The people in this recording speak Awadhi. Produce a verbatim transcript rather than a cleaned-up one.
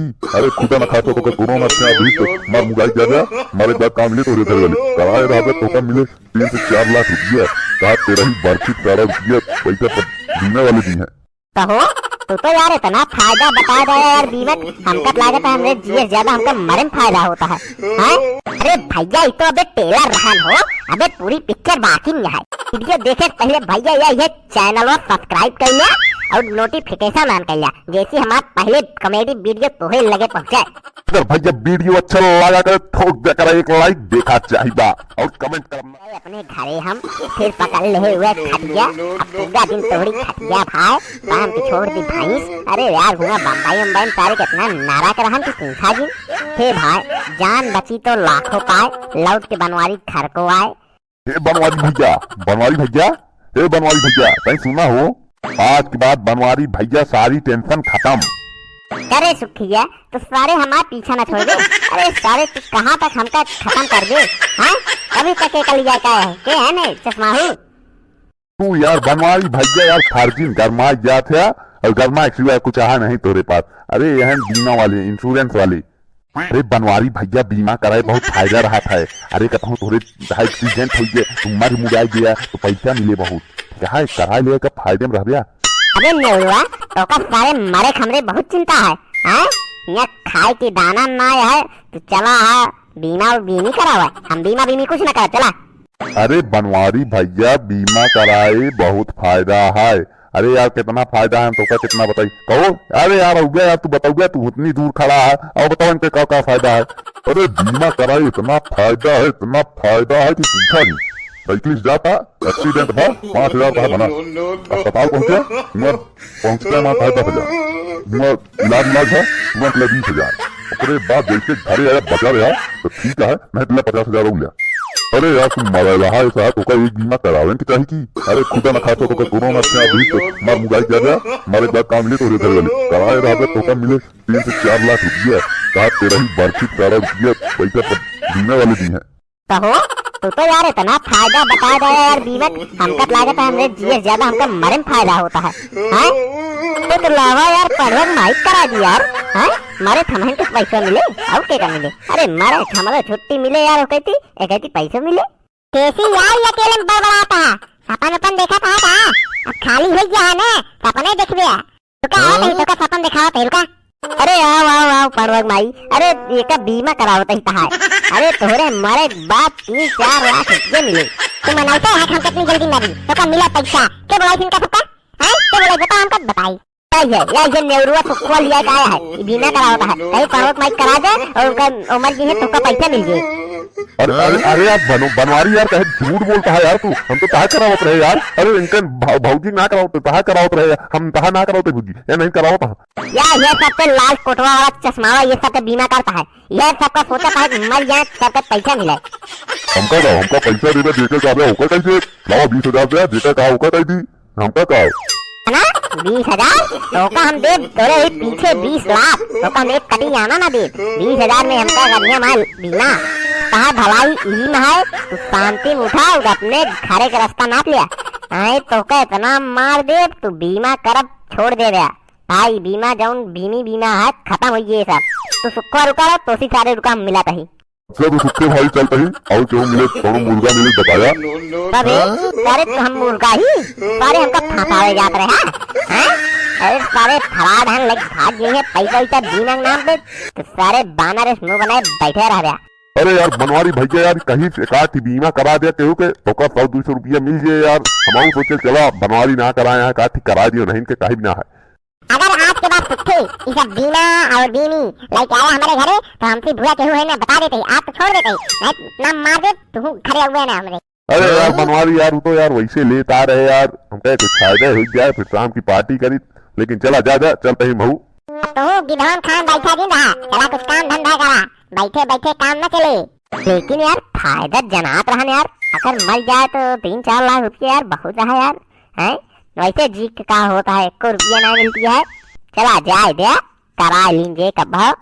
अरे खुदा न खास्ता तोका कोरोना से अभी तो मर मुगाई जा जा, मरे के बाद काम मिले तोरे घर वाले। कराए रहबे तोका मिले तीन से चार लाख रुपया, का तेरा ही बर्फी सारा रुपया पैसा सब बीमा वाले दी हैं। कहो, तू तो यार इतना फायदा बता रहा है यार बीमा, हमका तो लागत है हमरे जिए से ज्यादा हमका मरे में फायदा होता है। हैं? अरे भैया, ये तो अबे trailer रहन हो, अबे पूरी picture बाकी नहीं है। Video देखे से पहले भैया ये, ये channel subscribe कर लिया और notification on कर लिया, जैसे हमार पहले comedy video तोहे लगे पहुँचे। अगर भैया video अच्छा लगा करे, ठोक दे करे एक like, देखा चाहिदा और comment करना। गए अपने घरे हम, फिर पकड़ ले हुए खटिया, अब पूरा दिन तोहरी खटिया भाई, काम के छोड़ दी भैंस। अरे यार, हुआ बम्बई उम्बई में सारे कितना नारा के रहन कि पूछा जी। हे भाई, जान बची तो लाखों पाए, लौट के बनवारी घर को आए। हे बनवारी भैया, बनवारी भैया, हे बनवारी भैया, तैं सुना हो, आज के बाद बनवारी भैया सारी tension खत्म। अरे सुखिया, तो सारे हमार पीछा न छोड़ दे। अरे सारे, तू कहाँ तक हमका खत्म कर दे? हाँ, अभी तक एक लिया का है, के है ने चश्माहू? तू यार बनवारी भैया यार, फार्जिन गरमा जात है और गरमा के सिवा कुछ आहा नहीं तोरे पास। अरे यहन बीमा वाले, insurance वाले। अरे बनवारी भैया, बीमा कराए बहुत फायदा रहत है। अरे कतहूँ तोहरे accident होइ गए, तू मर मुड़ाई गया तो पैसा मिले बहुत। क्या है, कराए ले का फायदे में रहबे। अबे नेउरवा, तोका सारे मरे के हमरे बहुत चिंता है, हैं? यहाँ खाए के दाना ना है, तो चला है बीमा और बीमी करावा। हम बीमा बीमी कुछ ना करब, चला। अरे बनवारी भैया, बीमा कराए बहुत फायदा है। अरे यार, कितना फायदा है, हम तोका कितना बताई। कहो, अरे यार, हो गया यार, तू बताओ, तू उतनी दूर खड़ा है, और बताओ इनके का, का फायदा है। अरे बीमा कराए, इतना फायदा है, इतना फायदा है कि पूछा नहीं। साइकिल से जाता, accident भा, पाँच हजार का बना। अस्पताल पहुंचे, मैं पहुंचते ना था दस हजार। मैं इलाज, इलाज है, तुरंत ले बीस हजार। ओकरे बाद जैसे घरे आया, बचा रहा, तो ठीक है, नहीं तो ले पचास हजार और लिया। अरे यार, तुम मरेला है, ऐसा है, तोका एक बीमा करावे के चाही कि? अरे खुदा न खास्ता तोका कोरोना से अभी तो मर मुगाई जा जा, मरे के बाद काम मिले तोरे घर वाले। कराए रहबे तोका मिले तीन से चार लाख रुपया, का तेरा ही बर्फी सारा रुपया पैसा सब बीमे वाले दी हैं। कहो, तू तो यार इतना फायदा बता रहा है यार बीमा, हमका तो लागत है हमरे जिए से ज्यादा हमका मरे में फायदा होता है। हैं? तो, तो लावा यार पढ़े माइक करा दी यार। हैं? मरे थमहन के पैसा मिले, और के का मिले? अरे मरे थमरो छुट्टी मिले यार, वो कहती, ये कहती पैसा मिले। कैसी यार ये अकेले में बड़बड़ाता है? सपन उपन देखा था का? अब खाली हो गया है ना, सपने देख लिया। तो का आवत है, तो का सपन दिखावत है, रुका। अरे आओ, आओ, आओ, पड़वक माई। अरे, एका बीमा करावत ही तहार। अरे, तोहरे मरे के बाद तीन चार लाख रुपये मिले। तू मनौते है कि हम कितनी जल्दी मरी। तो का मिला पैसा? के बोलाई इनका फुक्का? हैं? के बोलाई? बताओ हमका, बताई। यही है, यही है नेवरुआ फुक्कुआ लिया के आया है। ये बीमा करावत है। कहीं पड़वक माई करा दे और उनका उमर जी है, तो का पैसा मिल जाए। अरे, अरे, अरे यार, बनो-, बनवारी यार, कहे झूठ बोलता है यार तू। हम तो तहार करावत रहे यार। अरे, इनका भौ-, भौजी ना करावत, तहार करावत रहे यार। हम तहार ना करावत भौजी। ये नहीं करावत है। या, ये सब पे लाल कोटवा वाला चश्मावा, ये सब पे बीमा करता है। ये सबका सोचा था कि मर जाए, सबका पैसा मिले। हमका का, हमका पैसा देवे, देके जावे, ओकर कैसे? लावा बीस हजार दे, देके का, ओकर कह दी, हमका का? है ना? बीस हजार? तोका हम देब, तोरे ही पीछे बीस लाख, तोका हम एक कटी आना ना देब। बीस हजार में हमका गनिया माल बीमा। कहा भलाई ई में है, तू शांति में उठा, और अपने घरे के रास्ता नाप लिया। आए तोका इतना मार देब, तू बीमा करब छोड़ दे रहा। भाई, बीमा जौन बीमी बीमा है, खतम होइ गए सब। तू सुक्खा रुका रहो, तोसी सारे रुका हम मिला तही। अच्छा, तू सुक्खे भाई चल तही, और केहू मिले, कौनो मुर्गा मिले, बताया। अबे, सारे तो हम मुर्गा ही, सारे हमका फंसावे जात रहे, हाँ? हैं? अरे, सारे फराड हैं, लेके भाग गए हैं, पैसा वैसा बीमा के नाम पे, तो सारे बानर इस मुंह बनाए बैठे रह गया। अरे यार, बनवारी भैया यार, कहीं से एकाध बीमा करा दिया केहू के, तोका सौ दो सौ रुपया मिल जाए यार। हम सोचे चला बनवारी ना कराए, यहाँ एकाध करा दियो, नहीं इनके कहीं भी ना है। अगर आज के बाद सुट्ठी, ई सब बीमा और बीमी लेके आया हमारे घरे, तो हमसे बुरा केहू है ना बता देते ही, आज तो छोड़ देते ही, नहीं इतना मार दे, तू घरे हुए ना हमरे। अरे यार बनवारी यार, वो तो यार वैसे लेत आ रहे यार, हमका कुछ फायदा हो जाए, फिर शाम की पार्टी करी, लेकिन चला जा, जा, चलते ही महू। तो गिधवन खान बैठा दिन रहा, चला कुछ काम धंधा करा, बैठे बैठे काम न चले। लेकिन यार फायदा जनात रहन यार, अगर मर जाए तो तीन चार लाख रुपये यार बहुत रहा यार, हैं? वैसे जी के का होता है, एको रुपया ना मिलती है। चला जाए दे, करा लीजिए कब हो।